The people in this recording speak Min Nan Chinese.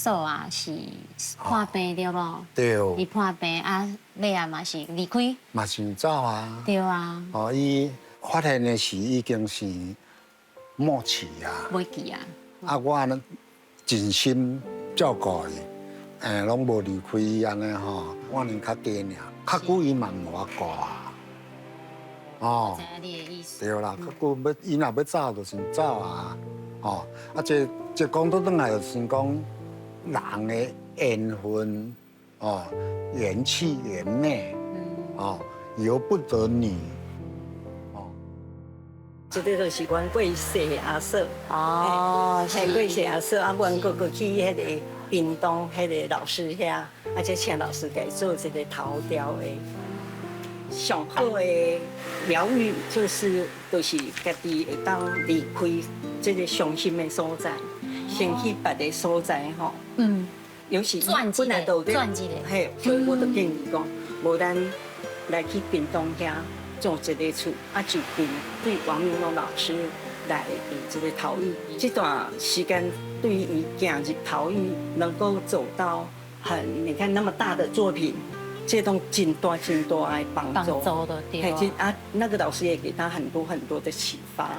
嫂啊是破病對無？對。伊破病啊，尾仔嘛是離開。嘛是走啊。對啊。哦，伊發現的時已經是末期啊。尾期啊。啊，我呢盡心照顧伊，攏無離開伊按呢吼，半年較低爾，較久伊嘛無法顧啊。哦。知影你的意思。對啦，較久欲伊若欲走就先走啊。哦，啊，這講倒轉來就是講人的緣分，哦，緣起緣滅，哦，由不得你。哦。這个就是阮過世的阿嫂。哦，是過世阿嫂，啊，阮閣閣去彼个屏東彼个老師遐，啊，才請老師共伊做這个頭雕的。上好的療癒就是家己會當離開這個傷心的所在，先去別个所在吼。尤其本來都轉一个。嘿，所以我就建議講，無咱來去屏東遐做一个厝，啊，就近對王明龍老師來這個陶藝。這段時間對於伊行入陶藝，能夠走到很，你看那麼大的作品。這種真大真大的幫助。幫助的對。啊，那個老師也給他很多很多的啟發。